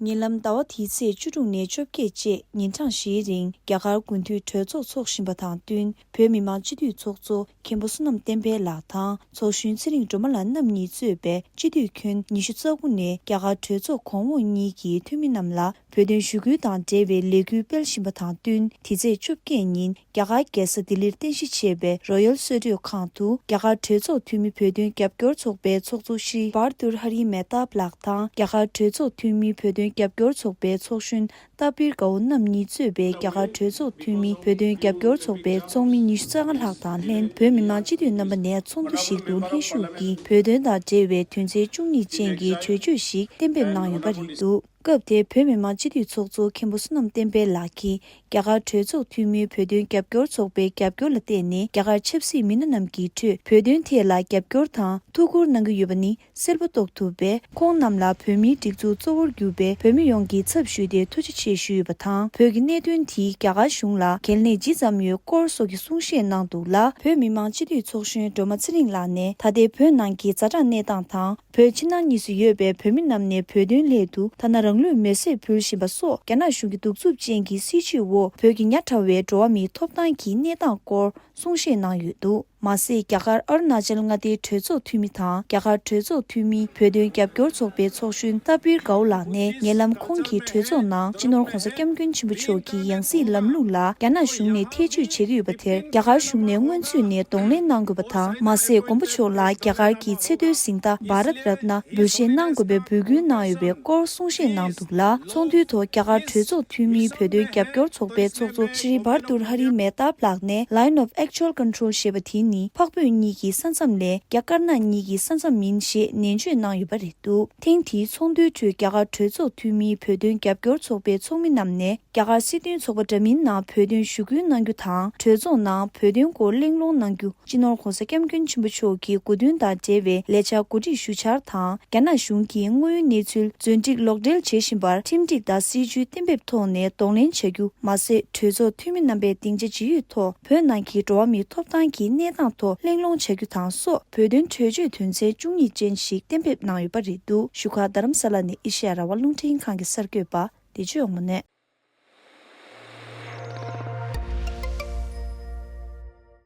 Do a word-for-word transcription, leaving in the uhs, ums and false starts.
ཉེ་ལམ་ཟླ་བ་འདིའི་ཚེས་བཅུ་དྲུག་ནས་བཅོ་བརྒྱད་བཅས་ཉིན་གྲངས་བཞིའི་རིང་རྒྱ་གར་དགུན་དུས་གྲོས་ཚོགས་འཚོགས་བཞིན་པ་དང་བསྟུན། བོད་མི་མང་སྤྱི་འཐུས་ཚོགས་གཙོ་མཁན་པོ་བསོད་ནམས་བསྟན་འཕེལ་ལགས་དང་ཚོགས་གཞོན་ཚེ་རིང་སྒྲོལ་མ་ལགས་རྣམ་གཉིས་གཙོས་པའི་སྤྱི་འཐུས་ཁྱོན་ཉི་ཤུ་རྩ་དགུ་ནས་རྒྱ་གར་གྲོས་ཚོགས་གོང་འོག་གཉིས་ཀྱི་འཐུས་མི་རྣམས་ལ་བོད་དོན་ཞུ་སྐུལ་དང་འབྲེལ་བའི་ལས་འགུལ་སྤེལ་བཞིན་པ་དང་བསྟུན། འདི་ཚེས་བཅོ་བརྒྱད་ཉིན་རྒྱ་གར་རྒྱལ་ས་ལྡི་ལིར་རྟེན་གཞི་བྱས་པའི་རོ་ཡལ་གསོལ་མགྲོན་ཁང་དུ་རྒྱ་གར་གྲོས་ཚོགས་འཐུས་མི་བོད་དོན་རྒྱབ་སྐྱོར་ཚོགས་པའི་ཚོགས་གཙོ་ཤྲི་བྷར་དུར་ཧ་རི་མེ་ཏཱབ་ལགས་དང་། རྒྱ་གར་གྲོས་ཚོགས་འཐུས་མི་བོད་དོན་རྒྱབ་སྐྱོར་ཚོགས་པའི་ཚོགས་གཞོན་ཏཱ་པིར་གའོ་རྣམ་གཉིས་གཙོས་པའི་རྒྱ་གར་གྲོས་ཚོགས་འཐུས་མི་བོད་དོན་རྒྱབ་སྐྱོར་ཚོགས་པའི་ཚོགས་མི་ཉི་ཤུ་རྩ་ལྔ་ལྷག་དང་ལྷན་བོད་མི་མང་སྤྱི་འཐུས་རྣམ་པ་ནས་ཚོགས་འདུ་ཞིག་ཏུ་ལྷན་ཞུགས་ཀྱིས་བོད་དོན་དང་འབྲེལ་བའི་དོན་ཚན་བཅུ་གཉིས་ཅན་གྱི་གྲོས་ཆོད་ཞིག་གཏན་འབེབས་གནང་ཡོད་པ་རེད་འདུག་སྐབས་དེར་བོད་མི་མང་སྤྱི་འཐུས་ཚོགས་གཙོ་མཁན་པོ་བསོད་ནམས་བསྟན་འཕེལ་ལགས་ཀྱིས། རྒྱ་གར་གྲོས་ཚོགས་འཐུས་མིའི་བོད་དོན་རྒྱབ་སྐྱོར་ཚོགས་པའི་རྒྱབ་སྐྱོར་ལ་བརྟེན་ནས་རྒྱ་གར་ཆབ་སྲིད་མི་སྣ་རྣམས་ཀྱི་ཁྲོད་བོད་དོན་ཐད་ལ་རྒྱབ་སྐྱོར་དང་ཐུགས་ཁུར་གནང་གི་ཡོད་པ་ནི་གསལ་པོ་རྟོགས་ཐུབ་པས། ཁོང་རྣམས་ལ་བོད་མིའི་སྒྲིག་འཛུགས་གཙོ་བོར་གྱུར་པའི་བོད་མི་ཡོངས་ཀྱི་ཚབ་ཞུས་ཏེ་ཐུགས་རྗེ་ཆེ་ཞུས་ཡོད་པ་དང་། བོད་ཀྱི་གནད་དོན་དེས་རྒྱ་གར་གཞུང་ལ་གལ་གནད་ཇི་ཙམ་ཡོད་སྐོར་སོགས་ཀྱི་གསུང་བཤད་གནང་འདུག་ལ། བོད་མི་མང་སྤྱི་འཐུས་ཚོགས་གཞོན་སྒྲོལ་མ་ཚེ་རིང་ལགས་ནས་ད་ལྟའི་བོད་ནང་གི་ཛ་དྲག་གནས་སྟངས་དང་། བོད་ཕྱི་ནང་གཉིས་སུ་ཡོད་པའི་བོད་མི་རྣམས་ནས་བོད་དོན་སླད་དུ་ཐ་ན་རང་ལུས་མེར་སྲེག་ཕུལ་བཞིན་པ་སོགས་རྒྱ་ནག་གཞུང་གི་གདུག་རྩུབ་ཅན་གྱི་སྲིད་བྱུས་འོག་བོད་ཀྱི་ཉག་ཕྲ་བའི་འགྲོ་བ་མིའི་ཐོབ་ཐང་གི་གནས་སྟངས་སྐོར་གསུང་བཤད་གནང་ཡོད་འདུག་མ་ཟད། རྒྱ་གར་ཨ་རུ་ན་ཅལ་མངའ་སྡེའི་གྲོས་ཚོགས་འཐུས་མི་དང་རྒྱ་གར་གྲོས་ཚོགས་འཐུས་མིའི་བོད་དོན་རྒྱབ་སྐྱོར་ཚོགས་པའི་ཚོགས་གཞོན་ཏཱ་པིར་གའོ་ལགས་ནས་ཉེ་ལམ་ཁོང་གིས་གྲོས་ཚོགས་ནང་སྤྱི་ནོར་༧གོང་ས་༧སྐྱབས་མགོན་ཆེན་པོ་མཆོག་གི་ཡང་སྲིད་ལམ་ལུགས་ལ་རྒྱ་ནག་གཞུང་ནས་ཐེ་བྱུས་བྱེད་ཀྱི་ཡོད་པ་དེར་རྒྱ་གར་གཞུང་ནས་སྔོན་ཚུད་ནས་གདོང་ལེན་གནང་དགོས་པ་དང་། མ་ཟད། མགོན་པོ་མཆོག་ལ་རྒྱ་གར་གྱི་ཚེ་ཐར་གཟེངས་རྟགས་བྷ་རཏ་རཏ་ན་འབུལ་བཞེས་གནང་དགོས་པའི་འབོད་སྐུལ་གནང་ཡོད་པའི་སྐོར་གསུང་བཤད་གནང་འདུག་ལ། ཚོགས་འདུའི་ཐོག་རྒྱ་གར་གྲོས་ཚོགས་འཐུས་མིའི་བོད་དོན་རྒྱབ་སྐྱོར་ཚོགས་པའི་ཚོགས་གཙོ་ཤྲི་བྷར་དུར་ཧ་རི་མེ་ཏཱབ་ལགས་ནས་Line of Actual Control ཞེས་པ་དེ་ནི་འཕགས་བོད་གཉིས་ཀྱི་ས་མཚམས་ལས་རྒྱ་དཀར་ནག་གཉིས་ཀྱི་ས་མཚམས་ཡིན་ཞེས་ནན་བརྗོད་གནང་ཡོད་པ་རེད་འདུག་ཐེངས་འདིའི་ཚོགས་འདུའི་ཁྲོད་རྒྱ་གར་གྲོས་ཚོགས་འཐུས་མིའི་བོད་དོན་རྒྱབ་སྐྱོར་ཚོགས་པའི་ཚོགས་མི་རྣམས་ནས། རྒྱ་གར་སྲིད་དོན་ཚོགས་པ་འདྲ་མིན་ནང་བོད་དོན་ཞུ་སྐུལ་གནང་རྒྱུ་དང་། གྲོས་ཚོགས་ནང་བོད་དོན་སྐོར་གླེང་སློང་གནང་རྒྱུ། སྤྱི་ནོར་༧གོང་ས་༧སྐྱབས་མགོན་ཆེན་པོ་མཆོག་གི་གོ་སྟོན་དང་འབྲེལ་བའི་ལས་འཆར་གོ་སྒྲིག་ཞུ་འཆར་དང་། རྒྱ་ནག་གཞུང་གིས་དངོས་ཡོད་གནས་ཚུལ་རྫུན་སྒྲིག་ལོག་འགྲེལ་བྱེད་བཞིན་པར་ཁྲིམས་སྒྲིག་དང་སྲིད་བྱུས་གཏན་འབེབས་ཐོག་ནས་གདོང་ལེན་བྱ་རྒྱུ། མ་ཟད། གྲོས་ཚོགས་འཐུས་མི་རྣམ་པས་སྡིངས་ཆ་ཇི་ཡོད་ཐོག་བོད་ནང་གི་འགྲོ་བ་མིའི་ཐོབ་ཐང་གི་གནས་སྟངས་ཐོག་གླེང་སློང་བྱ་རྒྱུ་དང་སོགས་བོད་དོན་གྲོས་ཆོད་དོན་ཚན་བཅུ་གཉིས་ཅན་ཞིག་གཏན་འབེབས་གནང་ཡོད་པ་རེད་འདུག་བཞུགས་སྒར་རྡ་རམ་ས་ལ་ནས་ཨེ་ཤེ་ཡ་རང་དབང་རླུང་འཕྲིན་ཁང་གི་གསར་འགོད་པ་བདེ་ཆོས་དབང་མོ་ནས།